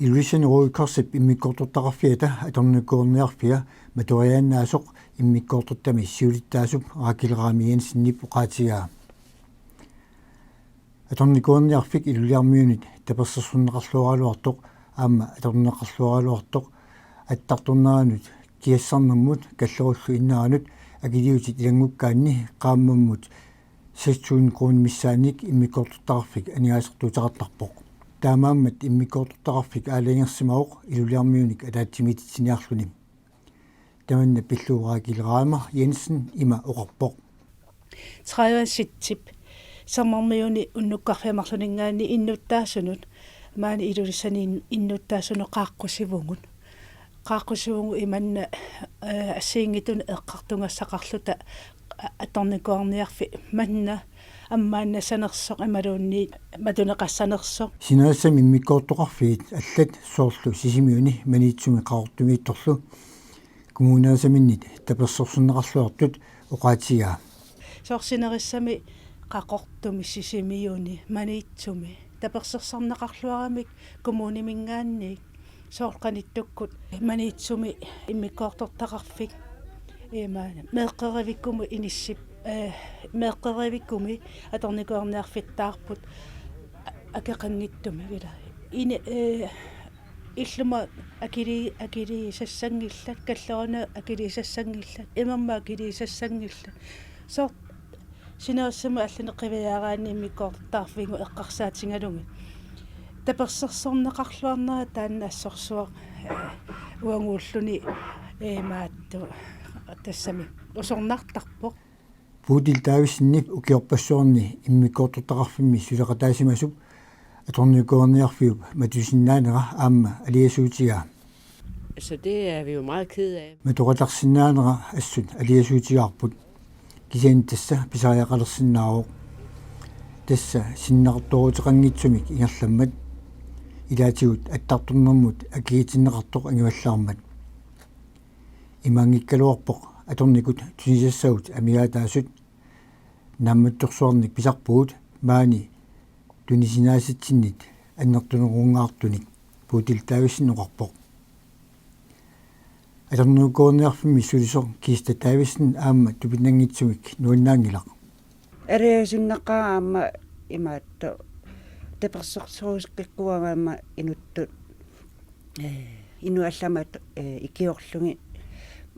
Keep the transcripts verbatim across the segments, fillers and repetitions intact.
Ilulissani Røde Korsip immikkoortortaqarfiata atornikuuerniarfia maturiaannaasoq immikkoortortami siulittaasup Rakel Raami Jensenip oqaatigaa. Atornikuuerniarfik Ilulissarmiunit tapersersorneqarluaraluartoq aamma atorneqarluaraluartoq attartorneranut kiassarnermut kallerullu inneranut akiliutit ilanngukkaanni qaammammut seks tusind kroner missaannik immikkoortortaqarfik aningaasartuuteqartarpoq. Taamaammat immikkoortortaqarfik aalajangersimavoq Ilulissarmiunik ataatsimiititsiniarluni. Tamanna pillugu Rakel Raami Jensen ima oqarpoq. Tredive sitsip Sermermiuni unnukkarfiit marlunninngaanniit innuttaasunut, maani Ilulissani innuttaasunut qaaqqusivugut. Qaaqqusivugut imanna, eh, assigiinngitsunik eqqartugassaqarluta a-, atornikuuerniarfik manna ammaannassanersoq imaluunniit matuneqassanersoq. Sinerissami immikkoortoqarfiit allat soorlu Sisimiuni Maniitsumi Qaqortumiittorlu kommunerisaminnit tapersersorneqarluartut oqaatigaa. Soorlu sinerissami Qaqortumi, Sisimiuni, Maniitsumi tapersersorneqarluaramik kommuniminngaanniit, soorlu qanittukkut Maniitsumi immikkoortortaqarfik imaana meeqqerivikkumi inissip-, eh, meeqqerivikkumi atornikuuerniarfittaarput a-, akeqanngitsumik ila. Ini, eh, illuma akili-, akiliisassanngillat, kalleruna akiliisassanngillat, imermik akiliisassanngillat. Soorlu sinerissami allani qiviaraanni immikkoortortaqarfinnut eqqarsaatigalugit. Tapersersorneqarluarnera taanna assorsuaq, eh, uaguulluni, eh, imaattoq tassami usornartarpoq. Bodil Davidsenip ukiorpassuarni immikkoortortaqarfimmi suleqataasimasup atornikuuerniarfiup matusinnaanera aamma aliasuutigaa. Så det er vi jo meget ked af. Matuqatarsinnaanera assut aliasuutigaarput. Kisianni tassa pisariaqalersinnaavoq. Tassa sinneqartooruteqanngitsumik ingerlammat. Ilaatigut attartornermut akigitinneqartoq angivallaarmat. Imaanngikkaluarpoq atornikut tunisassagut amigaataasut. Naammattorsuarnik pisarpugut maani tunisinaasitsinnit annertunerungaartunik, Bodil Davidsen oqarpoq. Atornikuuerniarfimmi sulisoq Kista Davidsen aamma tupinnanngitsumik nuannaanngilaq. Aliasunneqaaq aamma imaattoq tapersersorusukkakkua aamma inuttut, eh, inuallammat, eh, ikiorlugit,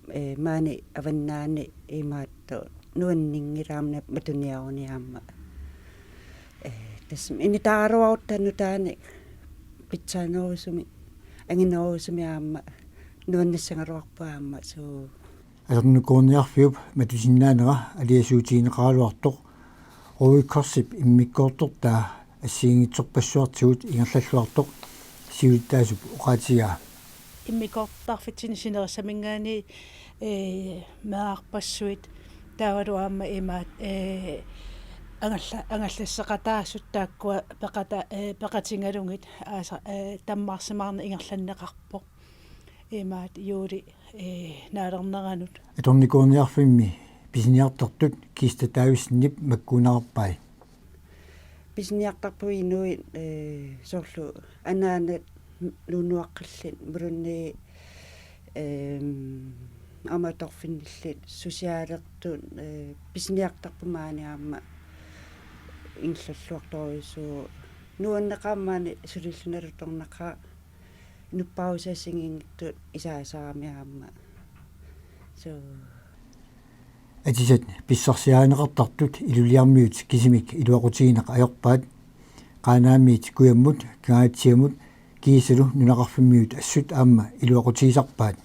eh, maani avannaani imaattoq nuanninngilaarneq matuniaruni aamma. Eh, tassami initaaraluarutta nutaanik pitsaanerusumik, anginerusumik aamma nuannissagaluarpoq aamma suu. Atornikuuerniarfiup matusinnaanera aliasuutigineqaraluartoq Røde Korsip immikkoortortaa assigiinngitsorpassuartigut ingerlalluartoq siulittaasup oqaatigaa. Immikkoortortaqarfitsinni sinerissaminngaanniit, eh, meerarpassuit taavalu aamma imaat, eh, angalla-, angallasseqataasut taakkua peqata-, eh, peqatigalugit aasa, eh, tammaarsimaarneq ingerlanneqarpoq. Imaat juuli, eh, naalerneranut. Atornikuuerniarfimmi pisiniartartut Kista Davidsenip makkuunerarpai. Pisiniartarput inuit, eh, soorlu anaanat nuunuaqqillit, malunni, ehm, aamma atorfinnillit, susiaalertut, eh, pisiniartarput maani aamma ingerlalluartorujussuuvoq. Nuanneqaaq maani sulillugu nalutornaqaaq. Nuppaarusaasiginngitsut isaasarami aamma. Suu. Atisat pissarsiarineqartartut Ilulissarmiut kisimik iluaqutigineq ajorpaat. Qaanaamiit kujammut, Kangaatsiamut kiisalu nunaqarfimmiut assut aamma iluaqutigisarpaat.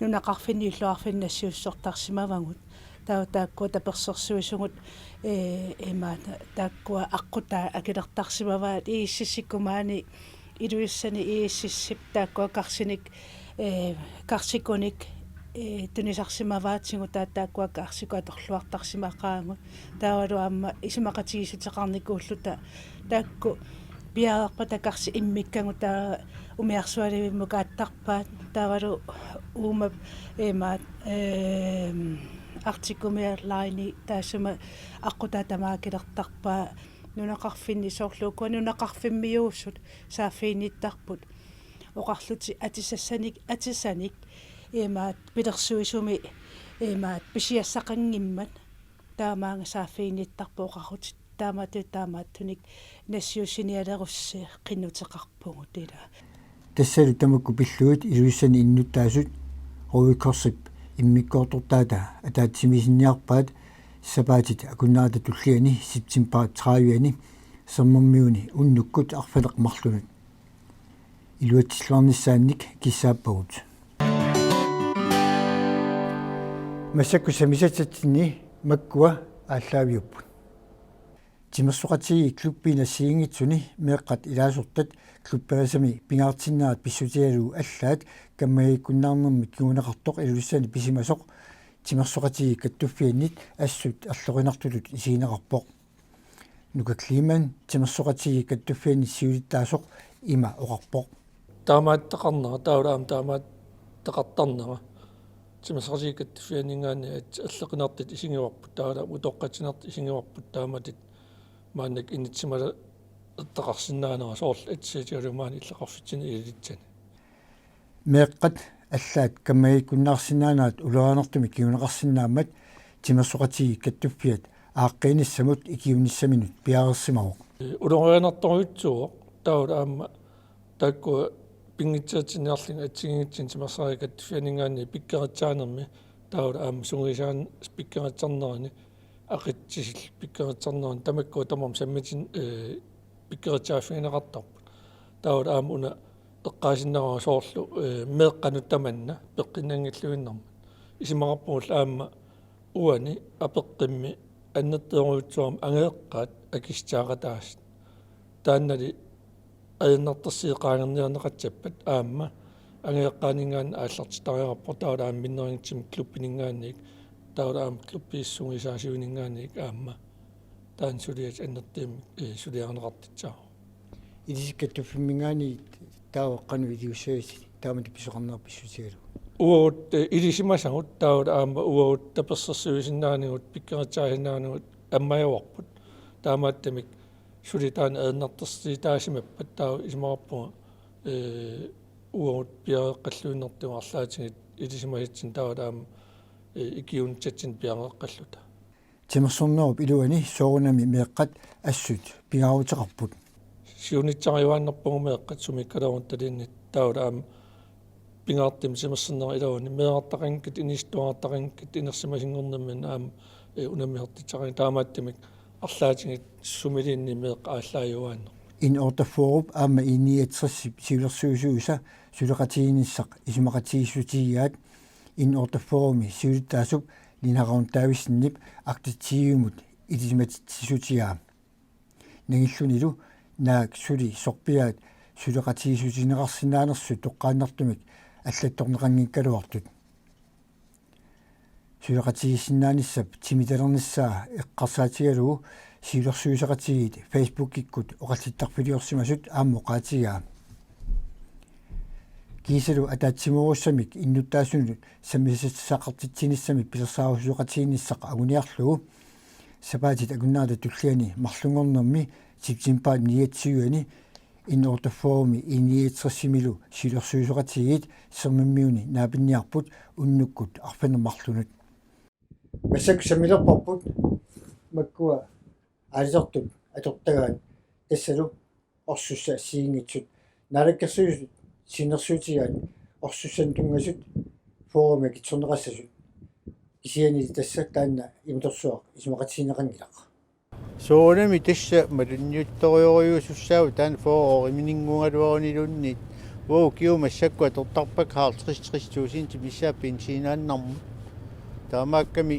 Nunaqarfinni illoqarfinni nassiussortarsimavagut. Taava taakkua tapersersuisugut, eh, imaat taakkua aqqutaa akilertarsimavaat I S S-ikkut maani Ilulissani I S S-ip taakkua karsinik, eh, karsikunik, eh, tunisarsimavaatigut taava taakkua karsikut atorluartarsimaqaagut. Taavalu aamma isumaqatigiissuteqarnikuulluta taakku piareerpata karsit immikkagut taava umiarsualivimmut kaattarpaat taavalu uuma imaat, ehm, Arctic Umiaq Line taassuma aqqutaa tamaat akilertarpaa nunaqarfinni soorlu ukua nunaqarfimmiuusut saaffiginnittarput. Oqarlutik atisassanik atisanik imaat pilersuisumi imaat pisiassaqanngimmat taamaanga saaffiginnittarpoq oqarlutik taamatut taamaattunik nassiussinialerussi qinnuteqarpugut ila. Tassalu tamakku pillugit Ilulissani innuttaasut Røde Korsip immikkoortortaata ataatsimiisinniarpaat sapaatit akunnerata tulliani september tredive-ani Sermermiuni unnukkut arfineq-marlunut. Iluatsilluarnissaannik kissaappagut. Massakkut sammisassatsinni makkua aallaaviupput. Timersoqatigiit klubbiinit assigiinngitsuni meeqqat ilaasortat klubberisami pingaartinnerat pissutigalugu allaat kammagiikkunnaarnermik kinguneqartoq Ilulissani pisimasoq Timersoqatigiit Kattuffiannit assut erloqinartutut isigineqarpoq. Nuka Kleemann Timersoqatigiit Kattuffiannit siulittaasoq ima oqarpoq. Taamaattaqarnera, taavalu aamma taamaattaqartarnera. Timersoqatigiit Kattuffianninngaanniit erloqinartut isigivarput, taavalu utoqqatsinertut isigivarput taamatut maannakkut initsimaleqarsinnaanera soorlu atisatigalugu maani illoqarfitsinni ililitsani. Meeqqat allaat kammagiikkunnaarsinnaanerat ulorianartumik kinguneqarsinnaammat Timersoqatigiit Kattuffiat aaqqiinissamut ikiuinnissaminut piareersimavoq. Ulorianartorujussuuvoq taavalu aamma taakkua pinngitsaatsinniarlugit assigiinngitsunik Timersoqatigiit Kattuffianninngaanniit pikkorissaanermi taavalu aamma sungiusaan pikkorissarnerani aqitsisillu pikkorissarnerani tamakkua tamarmik sammitin-, ee, pikkorissaaffigineqartarput. Taavalu aamma una eqqaasinnaavara soorlu, ee, meeqqanut tamanna peqqinnanngilluinnarmat. Isumaqarpugut aamma uani apeqqummi annertoorujussuarmik angajoqqaat akissutaaqataasut. Taannali ajornartorsiut qaangerniarneqassappat aamma angajoqqaaninngaanniit aallartittariaqarpoq taavalu aamma minnerunngitsumik klubbininngaanniit taavalu aamma klubbip sungiusaasuininngaanniit aamma taanna suliat annertuumik, ee, suliarineqartussaavoq. Ilisikkattuffimminngaanniit taava qanoq iliussavisi taamatut pisoqarneq pissutigalugu? Uagut, ee, ilisimasagut taavalu aamma uagut tapersersuisinnaanigut pikkorissaasinnaanigut ammajuarput. Taamaattumik suli taanna ajornartorsiutaasimappata taava isumaqarpunga, ee, uagut piareeqqalluinnartugut arlaatigut ilisimasatsinnik taavalu aamma, ee, ikiuinnissatsinnut piareeqqalluta. Timersornerup iluani soorunami meeqqat assut pingaaruteqarput. Siunissaqarjuaannarpugut meeqqat sumiikkaluaruttaluunniit taavalu aamma pingaartumik timersornerup iluani meerartaqanngikkutta, inisittuarartaqanngikkutta, inersimasunngornermini aamma, ee, unammisartussaqanngilaq taamaattumik arlaatigut sumiluunniit meeqqat aallaaviuaannarput. N otteogfyrrep aamma I niogtresip siulersuisuisa suleqatigiinnissaq isumaqatigiissutigigaat N otteogfyrremi siulittaasup Lina Ravn Davidsenip Arctic T V-mut ilisimatitsissutigaa. Nangillunilu naak suli sorpiaat suleqatigiissutigineqarsinnaanersut toqqaannartumik allattorneqanngikkaluartut. Suleqatigiissinnaanissap timitalernissaa eqqarsaatigalugu siulersuisoqatigiit Facebookikkut oqallittarfiliorsimasut aamma oqaatigaa. Kiisalu ataatsimoorussamik innuttaasunut sammisassaqartitsinissamik pilersaarusisoqatigiinnissaq anguniarlugu sapaatit akunnerata tulliani marlunngornermi september niogtyve-ani N otteogfyrremi I niogtresimilu siulersuisoqatigiit Sermermiuni naapinniarput unnukkut arfineq-marlunut. Massakkut sammilerparput makkua aalisartut atortagaat tassalu orsussat assigiinngitsut. Naalakkersuisut siunnersuutigaat orsussanik tunngasut forumik akitsorneqassasut. Kisiannili tassa taanna imatorsuaq isumaqatigineqanngilaq. Soorunami tassa malunniuttorujussuussaagut taanna fyrre årimininnguugaluaruniluunniit. Uagut ukiut massakkut atortarpakka halvtreds tres tusind missaat benziinaannarmut. Taamaakkami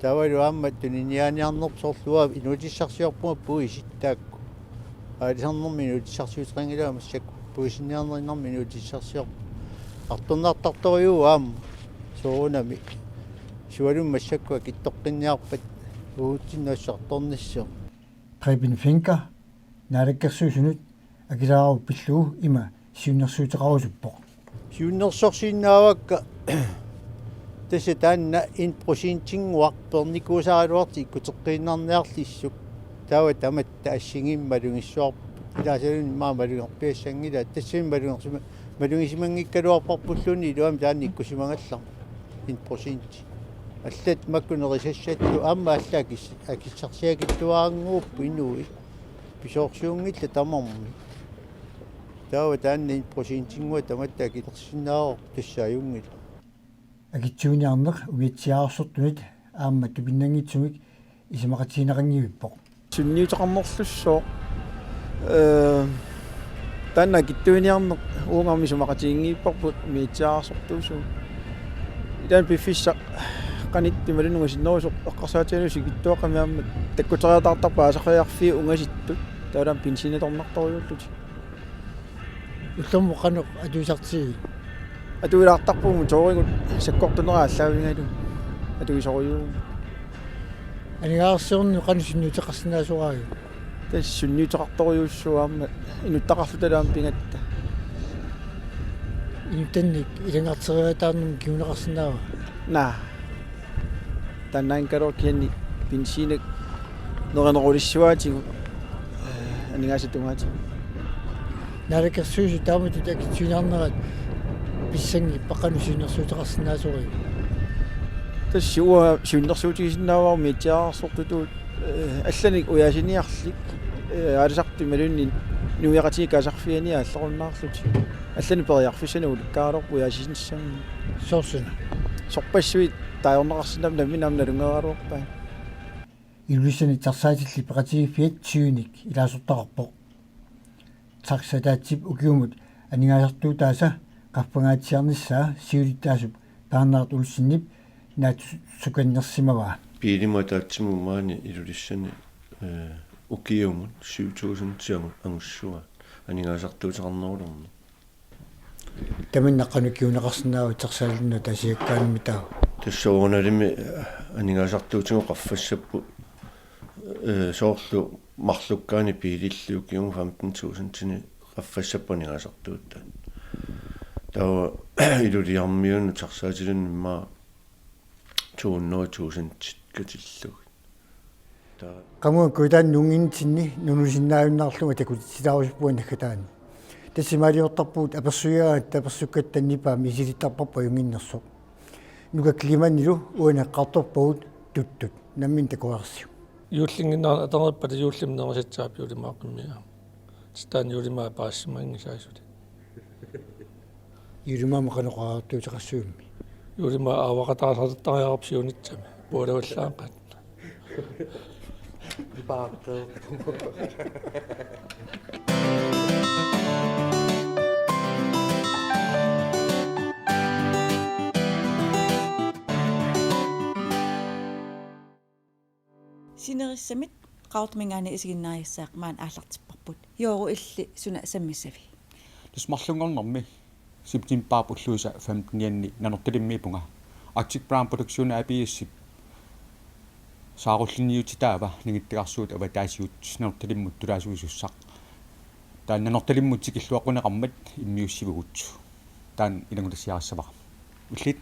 taavalu aamma tuniniaaniarnerput soorlu uanga inuutissarsiorpunga puisit taakku. Aalisarnermi inuutissarsiuteqanngilanga massakkut. Puisinniarnerinermi inuutissarsiorpunga. Artornartartorujuuvoq aamma. Soorunami. Sualummik massakkut akittoqqinniarpat uagutsinnut assut artornissaa. Preben Fencker Naalakkersuisunut akileraarut pillugu ima siunnersuuteqarusuppoq. Siunnersorsinnaavakka tassa taanna en procentinnguaq peernikuusaraluartoq ikkuteqqiinnarniarlissuk. Taava tamatta assigiimmik malugissavarput. Ilaasaluunniit immaqa malugerpiassanngilaat, tassami malugersuma-, Malugisimanngikkaluarparpulluunniit iluamik taanna ikkussimagallarmat en procent. Allat makku nerisassatut aamma allat akis-, akissarsiakitsuarannguupput inuit. Pisoorsuunngillat tamarmik. Taava taanna en procentinngua tamatta akilersinnaavoq tassa ajunngilaq. Akitsuiniarneq umiatsiaararsortunit aamma tupinnanngitsumik isumaqatigineqanngivippoq. Sunniuteqarnerlussooq. Ee, taanna akitsuiniarneq uunga aamma isumaqatiginngivipparput umiatsiaararsortuusugut. Ilaanni piffissaq qanoq imaluunniit sinnerusoq eqqarsaatigalugu sikittuaqqamik aamma takkuteriataartarpoq aasaqariarfiit ungasittut. Taavalu aamma benzinit atornartorujuullutik. Ullormut qanoq atuisartigit? Atuilaartarpugut motorigut sakkortunerat aallaavigalugu atuisorujuuvugut. Aningaasarsiorneq qanoq sunniuteqarsinnaasoraajuk? Tassa sunniuteqartorujussuuvoq aamma inuttaqarluta aamma pigatta. Inuttannik ilanngarteriataarnermut kinguneqarsinnaava? Naa. Taannaanngikkaluarpoq kisianni benzinit nerinerulissuaatigut, ee, aningaasat tungaatigut. Naalakkersuisut taamatut akitsuiniarnerat pissanngippat, qanoq siunnersuuteqarsinnaasoriuk? Tassa uanga siunnersuutigisinnaavara umiatsiaararsortutut, ee, allanik ujaasiniarlik, ee, aalisartut imaluunniit inuiaqatigiit kaasarfianni aallerunnaarlutik. Allanik periarfissanik ulikkaaraluarpoq ujaasisinissamut. Sooruna? Sorpassuit taajorneqarsinnaapput, nammineq aamma nalunngereeraluarpaat. Ilulissani taxaatillit peqatigiiffiat tyvenik ilaasortaqarpoq. Taxat ataatsip ukiumut aningaasartuutaasa qaffangaatsiarnissaa siulittaasup Bernhard Olsenip naatsusukannersimavaa. Biilimut ataatsimut maani Ilulissani, ee, ukiumut syv tusind angussavaa aningaasartuuteqarnerulerneq. Tamanna qanoq kinguneqarsinnaava taxalinnut ataasiakkaanut taava? Tassa uangalimmi, ee, aningaasartuutigut qaffassapput, ee, soorlu marlukkaani biililli ukiumut femten tusindinik qaffassapput aningaasartuutaat. Taava Ilulissarmiunut taxaatilinnut immaqa to hundrede tusind katillugit. Taava. Qamuuna Kujataani nuunngitsinni nunusinnaajunnaarlunga takutitsitaarusuppara naggataani. Tassa imaaliortarpugut apersuigaangatta apersukkatta nipaamik isilittarparput ajunnginnersoq. Nukak Lehmannilu uani eqqartorpagut tuttut. Nammineq takuarsiuk. Juullinnginnerani atornerpata juullimut nerisassaavoq juullimaaqqimmiga. Tassa taanna juullimaaq paasisimanngisaat suli. Juullimaammi qanoq oqariartuuteqassagummi? Juullimaaq aavaqataasartariaqarpoq siunissami. Pualavallaaqaat. Paaqqiipput. Sinerissamit Qaqortuminngaanniit isiginnaariassaat maani aallartipparput. Jooruk, illit suna sammissavit? Tassa marlunngornermi septembarip ulluisa femtenianni Nanortalimmiippunga. Arctic Brown Production A P S-ip saarullinniutitaava ningittagarsuutit avataasiut Nanortalimmut tulaasuisussaq. Taanna Nanortalimmut tikilluaqquneqarmat immiussivugut. Taanna ilanngutassiarissavara. Illit?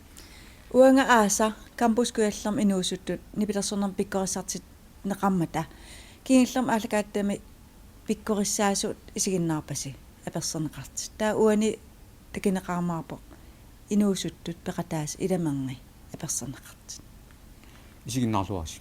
Uanga Aasa, Campus Kujallermi inuusuttut nipilersornermik pikkorissartinneqarmata. Kingullermik aallakaatitami pikkorissaasut isiginnaarpasi apersorneqartut. Taava uani takuneqarumaarpoq inuusuttut peqataasut ilamerni apersorneqartut. Isiginnaarluarisi.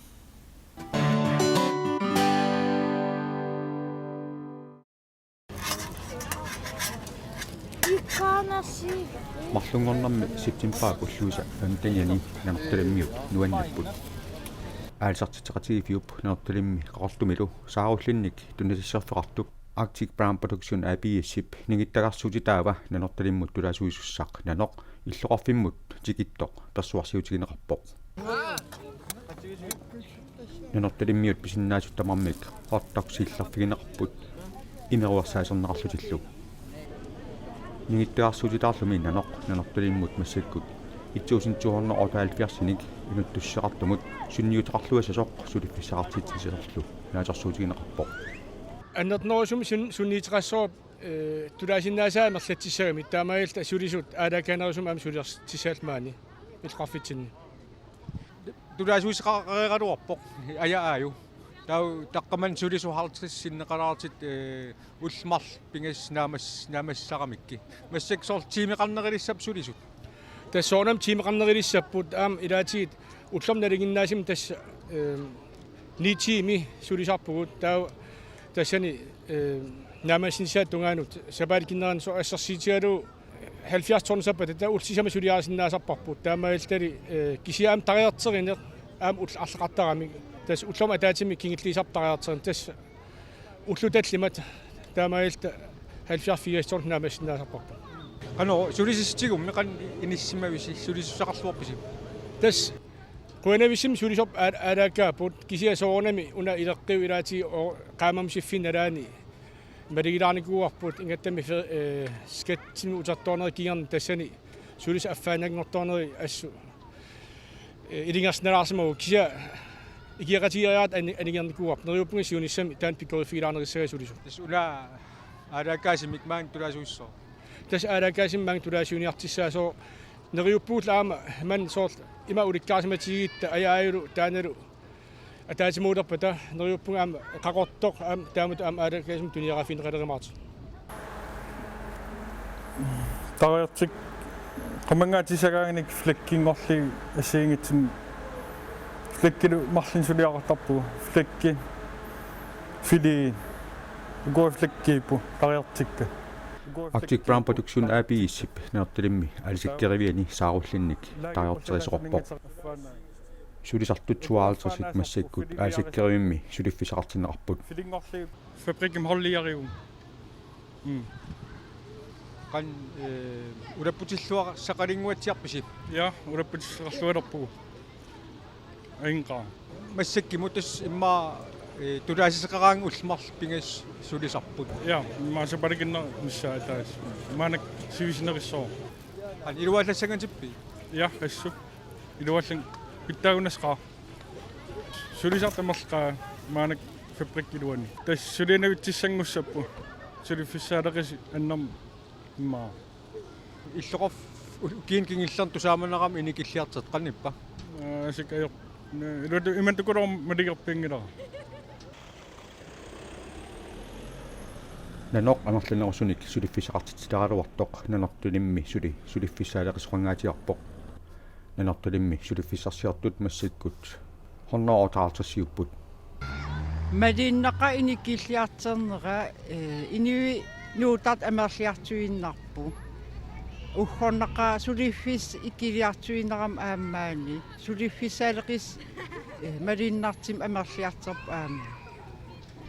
Marlunngornermi septembarip ulluisa femtenianni Nanortalimmiut nuannapput. Aalisartitseqatigiiffiup Nanortalimmi Qaqortumilu saarullinnik tunisassarfeqartup Arctic Brown Production A P S-ip ningittagarsuutitaava Nanortalimmut tulaasuisussaq Nanoq illoqarfimmut tikittoq persuarsiutigineqarpoq. Nanortalimmiut pisinnaasut tamarmik hotdogsillarfigineqarput imeruersaaserneqarlutillu. Ningittagarsuutitaarlumi Nanoq Nanortalimmut massakkut et tusind to hundrede og otteoghalvfjerds-inik inuttussuseqartumut sunniuteqarluassasoq suliffissaqartitsisoqarlu naatsorsuutigineqarpoq. Annertunerusumik sun-, sunniuteqassasoq, ee, tulaasinnaasaat amerlatsissagami, taamaalilluta sulisut aalaakaanerusumik aamma sulersitsissaalluta maani illoqarfitsinni. Tulaasuuseqareeraluarpoq. Aja aaju. Taava taqqamani sulisut halvtreds sinneqalaartut, eh, ullut marluk pingasut naamas-, naammassisaramikkit. Massakkut soorlu tiimeqarnerulissapput sulisut? Tassa soorunami tiimeqarnerulissapput, aamma ilaatigut ullormut nalinginnaasumik tassa, eh, ni tiimi sulisarpugut. Taava tassani, eh, naammassinissaata tungaanut sapaatip akunnerani soorlu assersuutigalugu halvfjerds tonneqarpat, taava ullut sisamat suliarisinnaasarparput. Taamaalilluni, eh, kisianni aamma tariarterineq aamma ullut arlaqartaramik. Tassa ullormut ataatsimut kingulliusarput tariarterineq. Tassa ullut tallimat taamaalilluta halvfjerds firs tonneqarpat naammassisinnaasarparput. Qanoq sulisissutigiummi, qanoq inissisimavisi, sulisussaqarluarpisi? Tassa qujanavissumik sulisorput aal-, aalakaapput, kisianni soorunami una ileqqiup ilaatigut o-, qaammammut siffiup nalaani malugilaarnikuuarput, ingammik fe-, eh, skattimik utertoornerup kingorna tassani sulisut affaannanngortoornerup assut, eh, ilungersunalaarsimavugut, kisianni ikioqatigiiaat ani-, aningaasarnikuuarput, neriuppunga siunissami taanna pikkoriffigilaarnerussagaa sulisut. Tassa una aalakaasumik maani tulaasussooq? Tassa aalakaasumik maani tulaasuniartussaasoq. Neriuppugut aamma maani soorlu ima ulikkaarsimatigigutta ajaalu taannalu ataatsimoortarpata, neriuppunga aamma qaqortoq aamma taamatut aamma aalakaasumik tuniorarfigineqalerumaartoq. Tariartik qamanngaatissagaanganik flagginngorlugit assigiinngitsunik, flaggilu marlunnik suliaqartarpugut, flaggi, fili, ukua flaggiipput tariartikka. Arctic Brown Production A/S-ip Nanortalimmi aalisakkeriviani saarullinnik tariarterisoqarpoq. Sulisartut syvoghalvtreds massakkut aalisakkerivimmik suliffissaqartinneqarput. Fabrikkimi holdiariu. Mm. Qanoq, eh, ulapputilluarsaqalersinnaatsiarpisi? Ja, ulapputissuaqarluarpugut. Ainqa. Massakkut tassa immaqa, eh, tulaassuseqaraangat ullut marluk pingasut sulisarput. Ja, immaqa sapaatip akunnerissaat taas. Maannakkut sivisunerussaaq. Qanoq iluallassangatippit? Ja, assut. Iluallan pittaagunasqaa. Sulisartut amerlaqaat maannakkut fabrikkip iluani. Tassa sulianavissanngussapput. Suliffissaaleqisut annermik immaqa. Illoqarf-, u-, ukiuni kingullerni tusaamanarami inikilliartortut qanoq ippa? Aa, sik ajor. Ne, iluatu imannak tukuluarmat malugerpianngilara. Nanoq amerlanerusunik suliffissaqartitsileraluartoq Nanortalimmi suli suliffissaaleqisoqangaatsiarpoq. Nanortalimmi suliffissarsiortut massakkut hundrede og otteoghalvtreds-iupput. Malunnaqaaq inikilliartornera, eh, inuit nuuttartut amerliartuinnarput. Uggornaqaaq suliffissaq ikiliartuinnarami aamma maani. Suliffissaaleqisut, eh, malunnartumik amerliartorput aamma.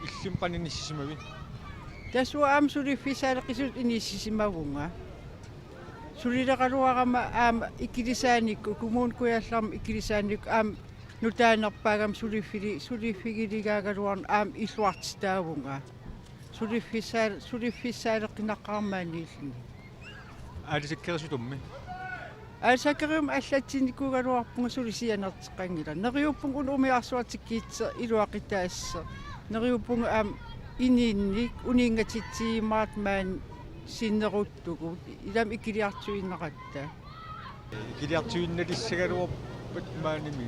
Illummi qanoq inissisimavit? Tassa uanga aamma suliffissaaleqisutut inissisimavunga. Sulileraluarama aamma ikilisaanikku, Kommune Kujallermi ikilisaanikku aamma nutaanerpaagama suliffili-, suliffigilerugaluarama aamma illuartitaavunga. Suliffissaa-, suliffissaaleqinaqarama anilluni. Aalisakkerisutummi? Aalisakkerivimmut allatsinnikuugaluarpunga, suli sianerteqqanngilaq. Neriuppunga una umiarsuartikkiitse iluaqutaassaaq. Neriuppunga aamma ininnik uninngatitsivimmaartoq maani sinneruttugut. Ilami ikiliartuinnaratta. Ikiliartuinnalissagaluarpat maanimi?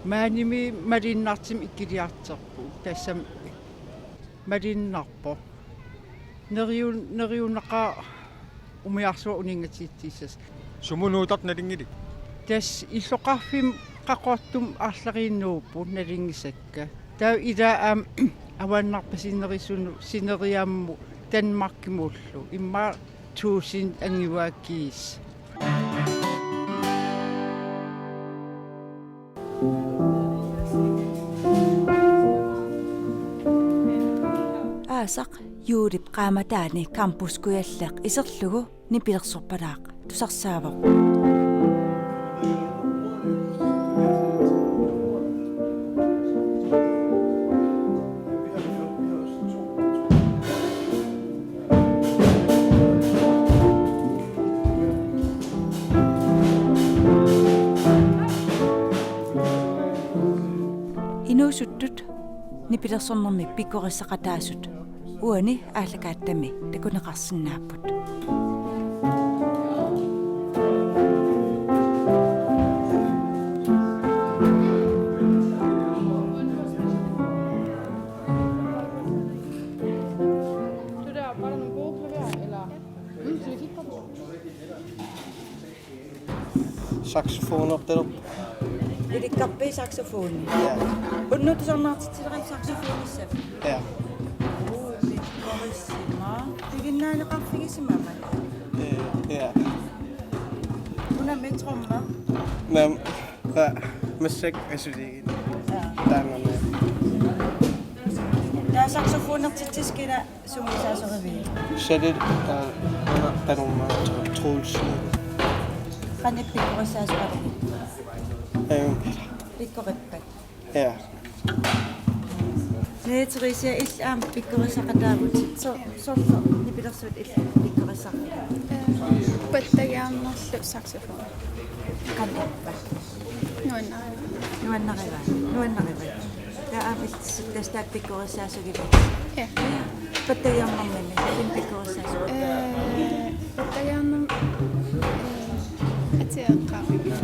Maanimi malunnartumik ikiliartorput. Tassami malunnarpoq. Neriun-, neriunaqaaq umiarsuaq uninngatitsissasoq. Sumut nuuttartut nalunngilatit? Tassa illoqarfimmi Qaqortumi arlariinnuupput nalunngisakka. Taava ilaat aamma avannarpasinnerusunut sineriammut Danmarkimullu. Immaqa tusind angivaakkiis. Aasaq juulip qaammataani Campus Kujalleq iserlugu nipilersorpalaaq tusarsaavoq. Inuusuttut nipilersornermi pikkorissaqataasut uani aallakaatitami takuneqarsinnaapput. Saxofonertalerpoq. Ilikkarpit saxofoni. Ja. Unnuup tusarnaartitsilerit saxofonissavit. Ja. Uu, pikkorissima. Piginnaaneqarfigisimava? Eh, ja. Una med trommer. Naamik, massakkut asuliinnarpara. Ja. Taanna. Taava saxofonertitsisut kina sungiusaasorivigit? Sali, taava, taava, taava, Troels. Qanoq pikkorissaasoqarpit? Ehm. Pikkorippat? Ja. Naja Theresia, illit aamma pikkorissaqataavutit. So-, soorlu nipilersuutit illit pikkorissarpit? Pattagiarnerlu saxofon. Qanoq ippa? Nuannarivaa. Nuannarivaa. Nuannarivaa. Taava aamma illit tassa taakku pikkorissaasugippit? Ja. Pattagiarnermini, kina pikkorissaasuppit? Eh, pattagiarnerm-, eh, atia eqqaavara.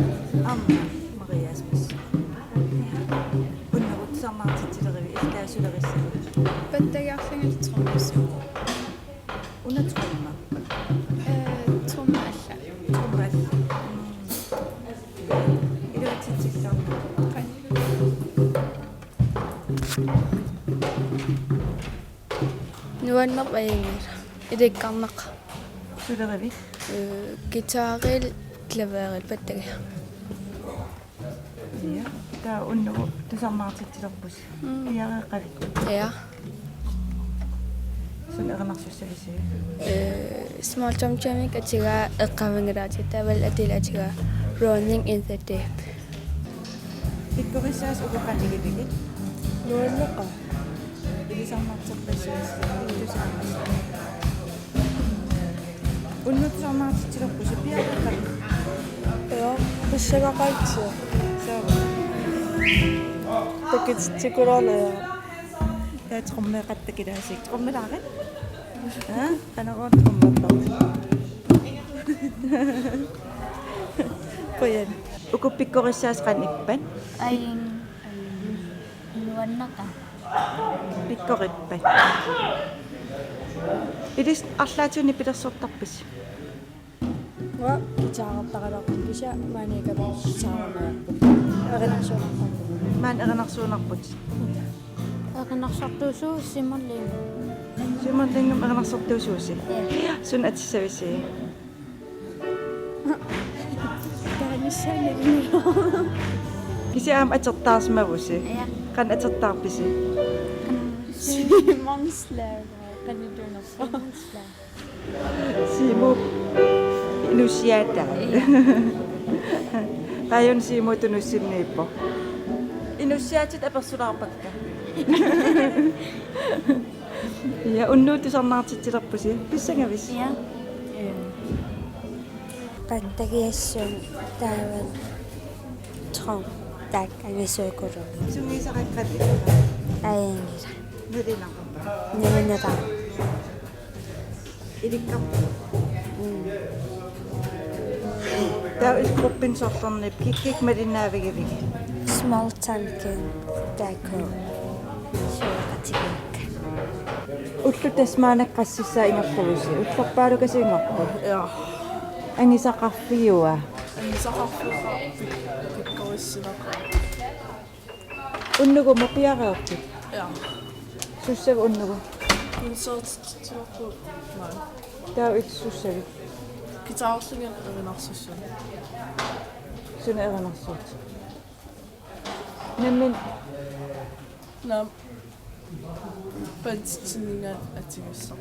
Aamma, Maria Asmussen. Unnugu tusarnaartitsilerivit, illit taava sulerissavit? Pattagiarlungalu trommersuuvoq. Una trommer? Eh, trommer alla. Trommer alla. Mm. Iluatsitsilluarnarpoq. Qaa. Nuanneq ajunngilaq. Ilikkarnaq. Sulerivit? Eh, guitaril, klaveril, pattagia. Ja. Taava unnugu tusarnaartitsilerpusi. Mm. Piareeqqavikkit? Ja. Suna erinarsussavisi? Eh, Small Tom Jamik atugaa Eqqaavanngilaatigut, taavalu atilik atugaa Rolling in the Deep. Pikkorissaasut uku qanoq igivigit? Nuanneqaaq. Ilisarnartorpassuit tusaamasut. Unnugu tusarnaartitsilerpusi, piareeqqaviuk? Ja, pissangaqaatsi. Suu. Takutitsikulaarnagu. Taava trommeqattakilaassi. Trommelaarit? Aa, qanoq trommertarpit? Qujan. Uku pikkorissaasut qanoq ippat? Ajunngilaq. Nuanneqaaq. Pikkorippat? Ilissi arlaatigut nipilersortarpisi? Uanga guitarertaraluarpunga, kisianni maaniikkamik guitarertaraluarpunga. Erinarsuunarpunga. Maani erinarsuunarputit? Erinarsortuusuuvoq Simon Lyngep. Simon Lyngep erinarsortuusuusi? Ja. Suna atissavissi? Taanissani. Kisianni aamma atortaarsimavusi? Ja. Qanoq atortaarpisi? Simon Slag. Qanoq ituunerpa? Simon Slag. Simon inussiaataa. Ja. Qaajun Simon tunussinniippoq. Inussiaatit apersulaarpakka. Ja, unnugu tusarnaartitsilerpusi. Pissangavis? Ja. Pattagiassuunga taavalu trommer taakku angisuukulugit. Sungiusaqakkit? Ajunngilaq. Nalinara? Nalinara. Ilikkarpit? Mm. Taava gruppini soorlorniippoq, kikkut malinnaavigiviuk? Small Town King, taakku. Suleqatigiikka. Ullut tassa maannakkut qassissaat ingerlavoq, ullorpaalukasiunngoqqu? Ja. Angisaqarfiua? Angisaqarfiuvoq, pik-, pikkorissinaqaaq. Unnugumut piareerpit? Ja. Sussavit unnugu? Koncertitsinarpugut maani. Taava illit sussavit? Guitarerlunga erinarsussuni. Suna erinarsuut? Nammineq? Naamik. Banditsinninngaanniit atugassaq.